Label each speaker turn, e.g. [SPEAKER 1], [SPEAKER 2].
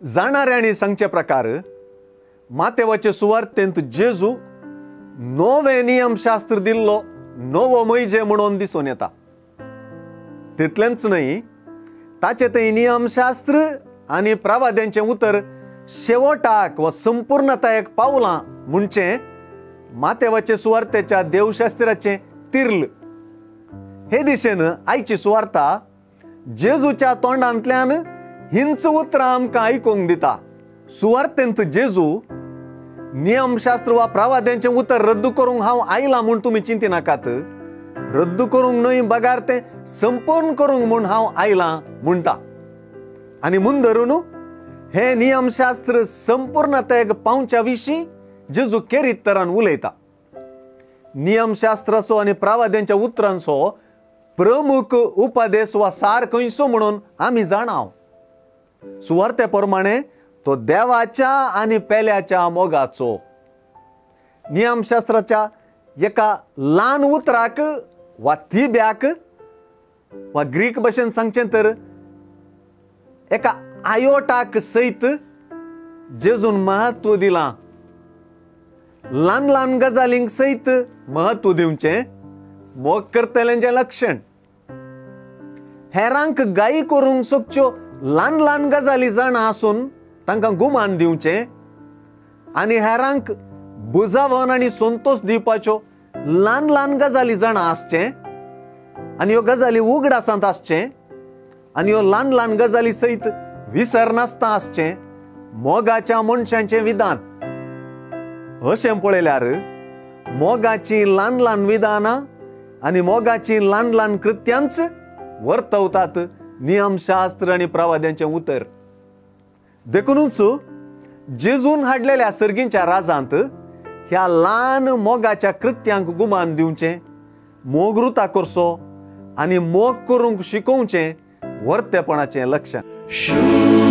[SPEAKER 1] जाणाऱ्यांनी सांगचे प्रकार मातेवाचे सुवार्तेंत जेजू नवे नियमशास्त्र दिल्लो नवो मैजे म्हणून दिसून येता. तितलेंच न्हय, ताचे ते नियमशास्त्र आनी प्रवाद्यांचें उतर शेवटाक वा संपूर्णतायेक पावलां म्हणचे मातेवाचे सुवार्तेच्या देवशास्त्राचें तिर्ल. हे दिशेन आयची सुवार्ता जेजूच्या तोंडांतल्यान हिंच उतरां आमकां आयकूंक दिता. सुवार्तेंत जेजू नियमशास्त्र वा प्रवाद्यांचें उतर रद्द करूंक हांव आयलां म्हूण तुमी चिंतिनाकात, रद्द करूंक न्हय बगार तें संपूर्ण करूंक म्हूण हांव आयलां म्हणटा. आनी म्हूण धरून हें नियमशास्त्र संपूर्णतायेक पावच्या विशीं जेजू केरीत तरान उलयता. नियमशास्त्राचो आनी प्रवाद्यांच्या उतरांचो प्रमुख उपदेश वा सार खंयचो म्हणून आमी जाणाव. सुवार्ते प्रमाणे तो देवाच्या आनी पेल्याच्या मोगाचो. नियमशास्त्राच्या एका ल्हान उतराक वा थिब्याक वा ग्रीक भाशेन सांगचें तर एका आयोटाक सयत जेजून म्हत्व दिलां. ल्हान ल्हान गजालींक सयत म्हत्व दिवचें मोग करतल्यांचें लक्षण. हेरांक गायी करूंक सोदच्यो ल्हान ल्हान गजाली जाणा आसून तांकां गुमान दिवचें आनी हेरांक बुजावन आनी संतोश दिवपाच्यो ल्हान ल्हान गजाली जाणा आसचें आनी ह्यो गजाली उगडासांत आसचें आनी ह्यो ल्हान ल्हान गजाली सयत विसरनासतना आसचें मोगाच्या मनशांचें विधान. अशें पळयल्यार मोगाचीं ल्हान ल्हान विधानां आनी मोगाचीं ल्हान ल्हान कृत्यांच वर्तवतात नियमशास्त्र आनी प्रवाद्यांचें उतर. देखूनच जेजून हाडलेल्या सर्गींच्या राजांत ह्या ल्हान मोगाच्या कृत्यांक गुमान दिवचें, मोग रुता करचो आनी मोग करूंक शिकोवचें वर्तेपणाचें लक्षण.